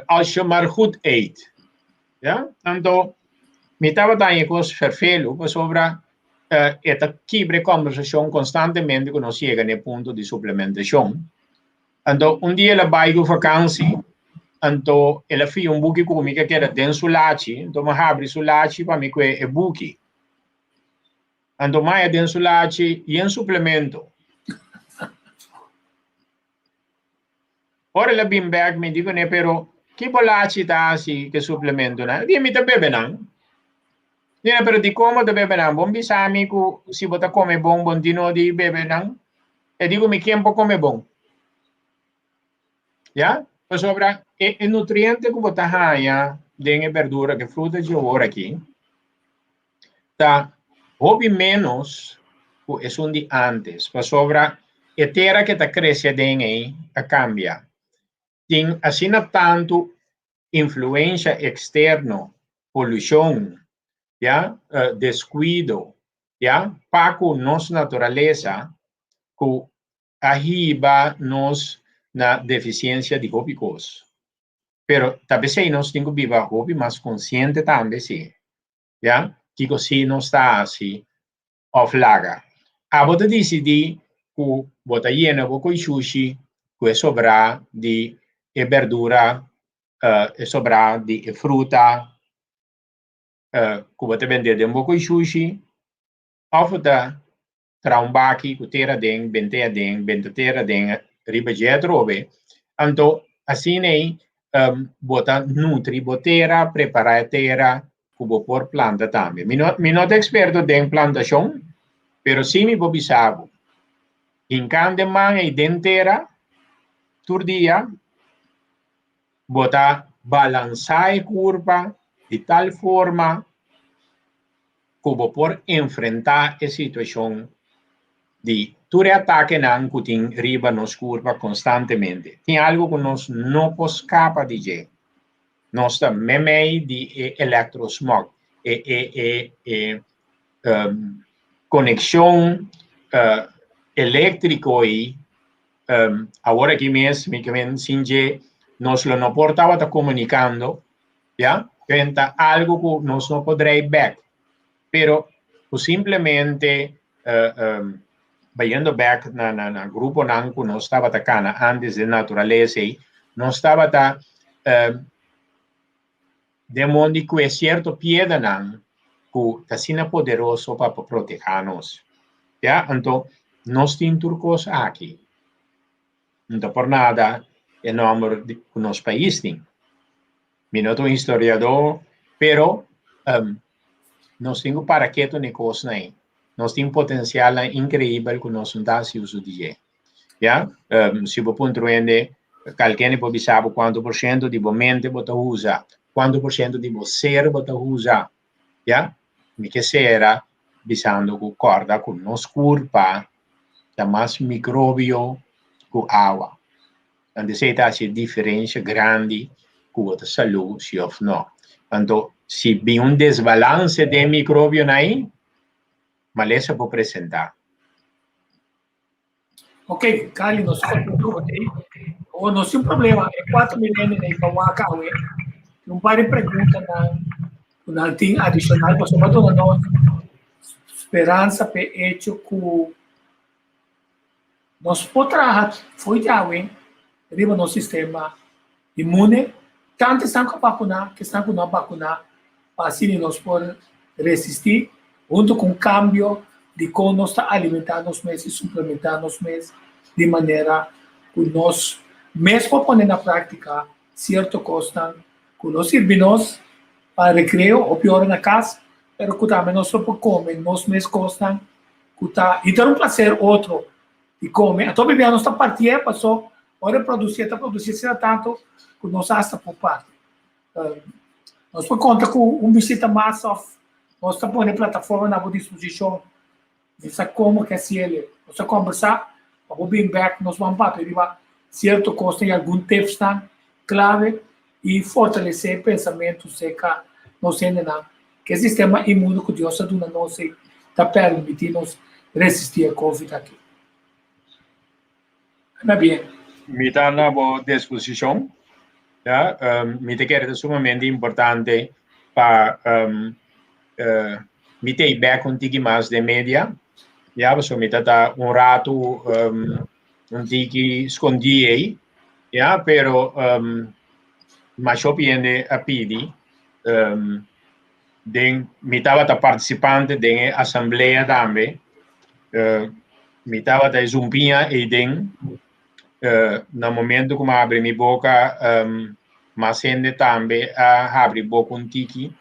als je maar goed eet. Ya, anto mi tabata haña e kos ferfelu pasobra e ta kibra e kòmbersashon konstantemente ku nos yega na e punto di suplementashon. Anto un dia el a bai ku vakansi, anto el a fia un buki ku mi ku a keda den su lachi, anto mi a habri su lachi pa mi kue e buki. Anto maya den su lachi yen suplemento. Ora el a bin bek mi di kuné, pero ki bo lachi ta hasi ku e suplementonan? El di, mi ta bebe nan. Mira, pero dikon bo ta bebe nan? Bon bisa mi ku si bo ta kome bon, bo no tin no di bebe nan. E di ku mi ken por kome bon? Ya? Pasobra e e nutriente ku bo ta haña den e berdura ku e fruta dje ora aki ta hopi ménos ku esun di ántes, pasobra e tera ke ta krese aden ei a kambia. Tin asina tantu influensha eksterno, polushon, ya, deskuido, ya, pa ku nos naturalesa ku a hiba nos na defisiensia di hopi kos. Pero ta p'esei nos tin ku biba hopi mas konsiente tambe si, ya, kiko si nos ta hasi òf laga. Abo ta disidí ku bo ta yena bo koishushi ku e sobrá di e berdura, e sobrá di e fruta ku bo ta bende den bo koishushi òf bo ta traha un baki ku tera aden, bent'é aden, benta tera aden riba dje atrobe. Anto asina ei bo ta nutri bo tera, prepará e tera ku bo por planta tambe. Mi no mi no ta eksperto den plantashon, pero sí mi por bisa bo, hinkando e man ei den tera tur dia, bo ta balansá e kurpa di tal forma ku bo por enfrentá e situashon di tur e atakenan ku tin riba nos kurpa konstantemente. Tin algu ku nos no por skapa di dje. Nos ta meimei di e elektrosmog, e e e e konekshon eléktriko ei. Awor aki mes mi ke men sin dje nos lo no por tabata komunikando. Ya, ken ta algo ku nos no por drei bek, pero ku simplemente bayendo bek na na na gruponan ku nos tabata kana antes den naturalesa ei, nos tabata den mondi ku e sierto piedanan ku ta asina poderoso pa por proteha nos. Ya, anto nos tin tur kos aki. No ta por nada e nòmber ku nos pais tin. Mi no ta un historiadó, pero nos tin ku para ketu na e kosnan ei. Nos tin potensialnan inkreibel ku nos no ta hasi uso di dje. Ya, si bo puntra un hende, kalkende por bisa bo kuantu por shento di bo mente bo ta usa, kuantu por shento di bo ser bo ta usa. Ya, mi ke sera bisando ku kòrda ku nos kurpa ta mas mikrobio ku awa. Anto esei ta hasi e diferensha grandi ku bo ta salú si òf nò. Anto si bin un desbalanse den e mikrobionan ei, malesa por presentá. Ok, Kali, nos kontinua ku ei. Awor nos tin un problema, e 4 mil hende ei pa wak awe, tin un par di preguntanan ku nan tin adishonal pasobra pa duna nos speransa p'e echo ku nos por traha fo'i djawe riba nos sistema inmune, tantu esnan ku a bakuná ku esnan ku no a bakuná, pa asina nos por resistí huntu ku un kambio di kon nos ta alimentá nos mes i suplementá nos mes di manera ku nos mes por pone na práktika sierto kosnan ku lo sirbi nos pa rekreo hopi ora na kas, pero ku tambe nos lo por kome nos mes kosnan ku ta i ta un plaser otro di kome. Anto bibia nos ta partié paso ora e produsié ta produsié asina tantu ku nos asta por parti. Nos por konta ku un bisita mas òf nos ta pone plataforma na bo disposishon. Mi sa komo ke hasiel. Nos ta kombersá pa bo bin bèk nos ban papia riba sierto kosnan i algun tipsnan klave i fortalesé e pensamentu serka nos hendenan ku e sistema inmuno ku Dios a duna nos ei ta permití nos resistí e covid aki. Ana bien. Mi ta na bo disposishon. Ya, mi ta kere ta sumamente importante pa mi ta bek un tiki mas den media. Ya, pasobra mi ta ta un ratu un tiki skondí ei. Ya, pero masha hopi hende a pidi den mi tabata partisipante den e asamblea tambe. Mi tabata e zumpiña eiden na momento ku mi a habri mi boka mas hende tambe a habri boka un tiki.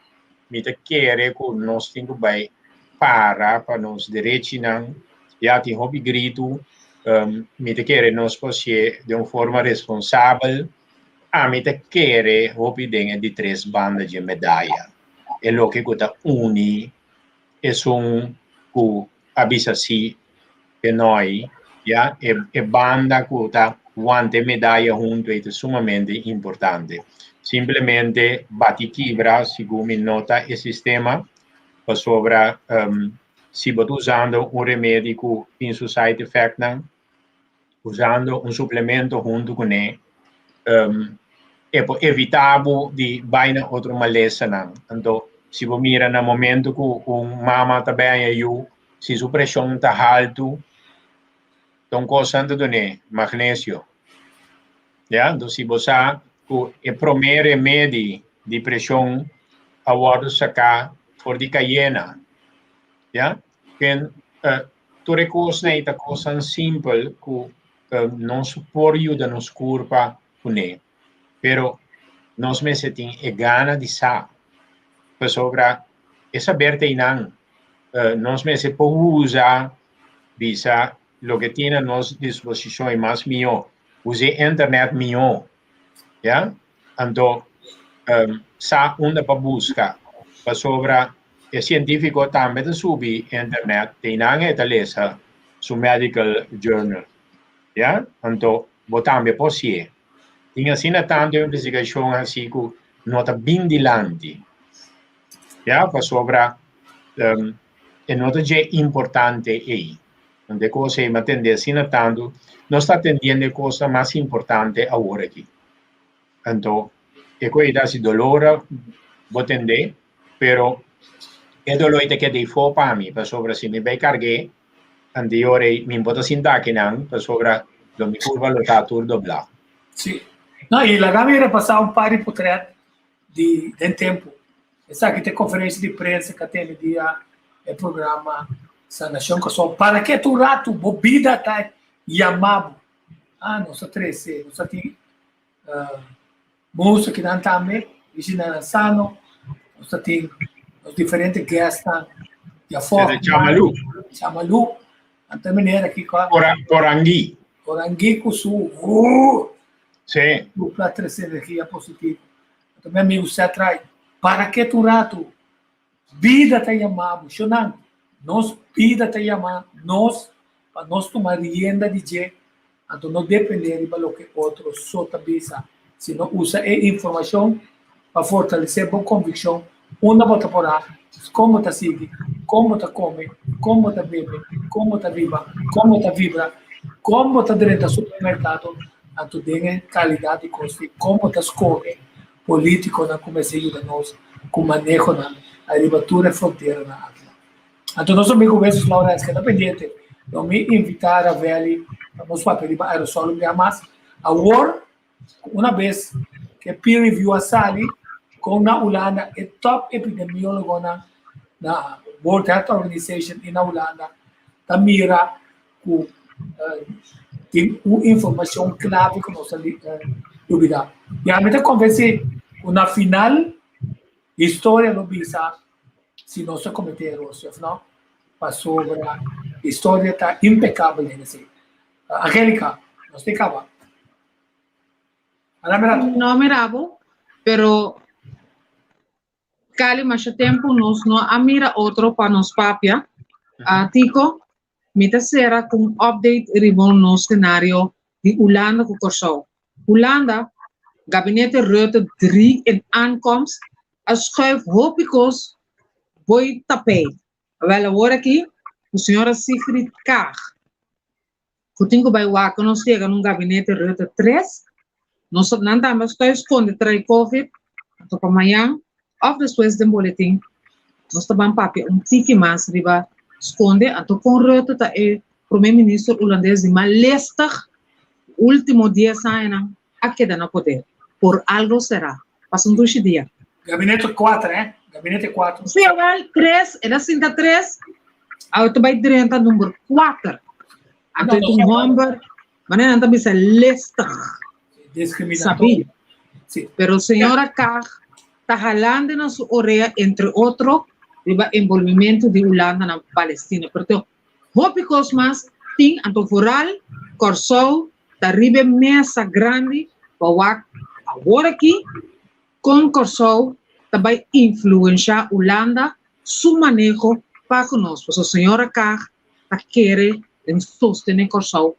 Mi ta kere ku nos tin ku bai para pa nos derechinan. Ya tin hopi gritu. Mi ta kere nos por hasié den un forma responsabel. Ami ta kere hopi den e di tres banda dje medaya, e loke ku ta uni esun ku a bisa si p'e noi, ya, e e banda ku ta wanta e medaya huntu ei ta sumamente importante. Simplemente bati kibra segun mi no ta e sistema, pasobra si bo ta usando un remedi ku tin su side effectnan, usando un suplemento huntu kuné e por evitá bo di bai na otro malesanan. Anto si bo mira na momento ku un mama ta bai haña yu, si su preshon ta haltu, ta un kos nan ta dun'é, magnesio. Ya, anto si bo sa ku e promé remedi di preshon a wòrdu saká for di kayena, ya, ken Tur e kosnan ei ta kosnan simpel ku nos por yuda nos kurpa kuné. Pero nos mester tin e gana di sa, pasobra e saber ta einan. Nos mester por usa bisa loke tin na nos disposishon e mas mihó. Usa e internet mihó, ya. Anto sa unda pa buska, pasobra e sientífiko tambe ta subi internet, te nan e ta lesa su medical journal, ya. Anto bo tambe por si'e. Tin asina tantu investigashon hasi ku no ta bin dilanti, ya, pasobra e no ta dje importante ei. Anto e kos ei mi a tende asina tantu, nos ta atendiendo e kosnan mas importante awor aki. Anto e ku ei ta hasi dolor bo tende, pero e dolor ei ta keda ei fo pa mi, pasobra si mi bai karg'é, anto e ora ei mi bo ta sinta akinan, pasobra lo mi kurva lo ta tur doblá. Sí. No, i laga mi repasá un par di potret di den tempu. Esaki ta e konferensia di prensa ku a tene dia e programa Sanashon Kòrsou. Para ke tur ratu bo bida ta yama bo. Ah, nos a trese, nos a tin uh, monstruo ki nan tambe, Virginia Sano, nos a tin nos diferente guestnan di afó. Chamalu. Chamalu. Ante manera ki kwa. Orangui. Orangui ku su Sí. Dupla trese energia positivo. Anto mi amigo Seth Wright, para ketu un ratu. Bida ta yama bo. Shonan, nos bida ta yama nos pa nos tuma rienda di dje, anto no depende riba loke otro so ta bisa, sino usa e informashon pa fortalesé bo konvikshon unda bo ta por a, kon bo ta sigui, kon bo ta kome, kon bo ta bebe, kon bo ta biba, kon bo ta vibra, kon bo ta drenta supermerkado, anto den e kalidat di kos di kon bo ta skohe Politiconan cu mester yuda nos cu manehonan ariba tur e fronteranan aki. Anto nos amigo Wesley Laurens keda pendiente, lo mi invita Ravelli pa nos papia riba aerosol un bia mas. Awor, una bes cu e peer review a sali, con na Hulanda e top epidemiologonan na World Health Organization y na Hulanda ta mira ku tin un informashon klave ku nos ta lubidá. I ami ta konvensí ku na final historia lo bisa si nos a kometé eror si òf no, pasobra historia ta impekabel den esei. Angelica, nos tin kaba. Ala mira. No mira bo, pero Kali masha tempu nos no a mira otro pa nos papia. Tico, Mi ta sera ku un update riba nos scenario di Hulanda ku Kòrsou. Hulanda, Gabinete Rutte 3 in aankomst a schuif hopi kos boi tapei. Awel awor aki ku señora Sigrid Kaag ku tin ku bai wak ku nos yega na un Gabinete Rutte 3, nos nan tambe a schuif skonde trai Covid, anto pa mañan Of despues den boletin nos ta ban papia un tiki mas riba skonde anto kon Rutte ta e prome minister Hulandes di mas lestig ultimo dies añanan a keda na poder. Por algo será. Pasa un dushi dia. Gabinete cuater eh. Gabinete cuater. Sí, awel, tres, el a sinta tres, awe ta bai drenta number cuater. Anto e ta un homber, manera nan ta bisa lestig. Discriminatorio. Sabí. Pero señora Kaag ta halando na su orea entre otro riba envolvimento di Hulanda na Palestina. Pero tin hopi kos mas tin, anto vooral Kòrsou ta riba e mesa grandi pa wak awor aki kon Kòrsou ta bai influensha Hulanda su maneho pa ku nos. Pasobra señora Kaag ta kere den sostene Kòrsou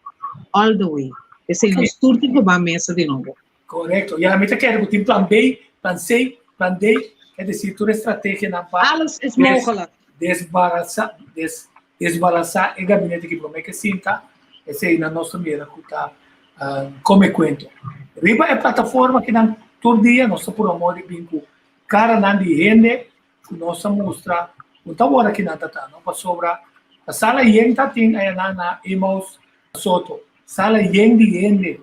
all the way. P'esei nos tur tin ku ban mesa di nobo. Korekto. Ya mi ta kere ku tin plan B, plan C, plan D, es desir tur e strategianan pa Alles is mogelijk. desbarasa, des, desbalansa e gabinete ki prome ke sinta, esei nan nos ta mira ku ta kome kuento. Riba e plataforma kinan tur dia nos ta puru amor di bin ku karanan di hende ku nos ta mustra ku ta wòrdu kinan ta ta no pasobra ta sala yen ta tin ayanan na Emaus Soto sala yen di hende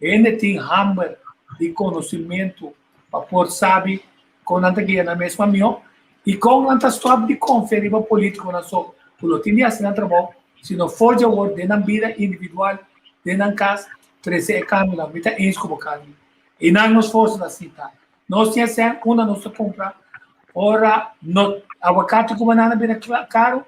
hende tin hamber di konosimentu pa por sabi kon nan ta guia nan mes mihó i kon nan ta stòp di konfia riba polítikonan so ku lo tin di hasi nan trabou sino for di awor den nan bida individual den nan kas trese e kambionan mi ta eens ku bo Carmen i nan nos forsa ta sinta Nos tin esei unda nos ta kumpra ora no awakati ku banana bira karu.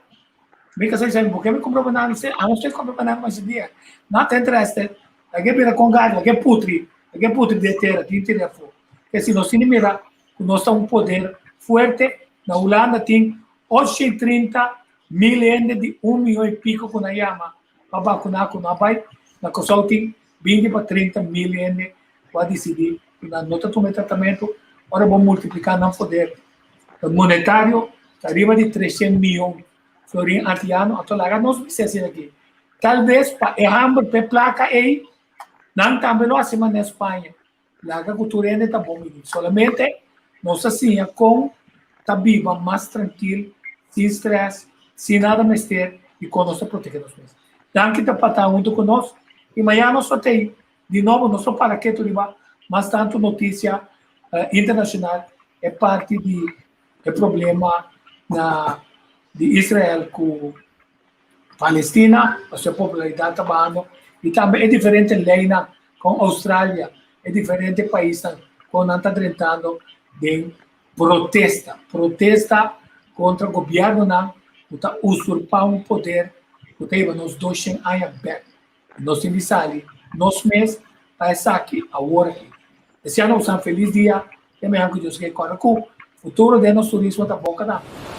Mi kasa bisa mi, por ke mi kumpra banana? Si amos tin kumpra banana mas dia. Not interested. Lag'e bira kon gari, lag'e putri, lag'e putri den tera, tin tira afó. Ke si nos tin di mira ku nos ta un poder fuerte. Na Hulanda tin 830 mil hende di un miyon i piko ku nan yama pa bakuna ku no a bai. Na Kòrsou tin 20 pa 30 mil hende ku a disidí ku nan no ta tuma e tratamentu, ora bo multipliká nan poder monetario ta riba di treshen miyon florin antiano, anto laga nos bisa esei aki. Tal bes pa e hamber pa e plaka ei, nan tambe lo hasi manera Spaña. Laga ku tur hende ta bon bini. Solamente nos ta siña kon ta biba mas trankil, sin strès, sin nada mester i kon nos ta protegé nos mes. Danki ta pa ta huntu ku nos i mañana nos lo ta ei Di nobo nos lo para ketu riba mas tantu notisia internashonal e parti di e problema na di Israel ku Palestina, pasobra e popularidat ta bahando. I tambe e diferente leinan kon Australia, e diferente paisnan kon nan ta drentando den protesta, protesta kontra gobièrnunan ku ta usurpá un poder ku ta hiba nos doshen aña bèk. Nos tin di sali nos mes pa esaki awor aki. Deseando boso un felis dia, te mañana ku Dios ke. Kòrda ku futuro den nos turismo ta boka tambe.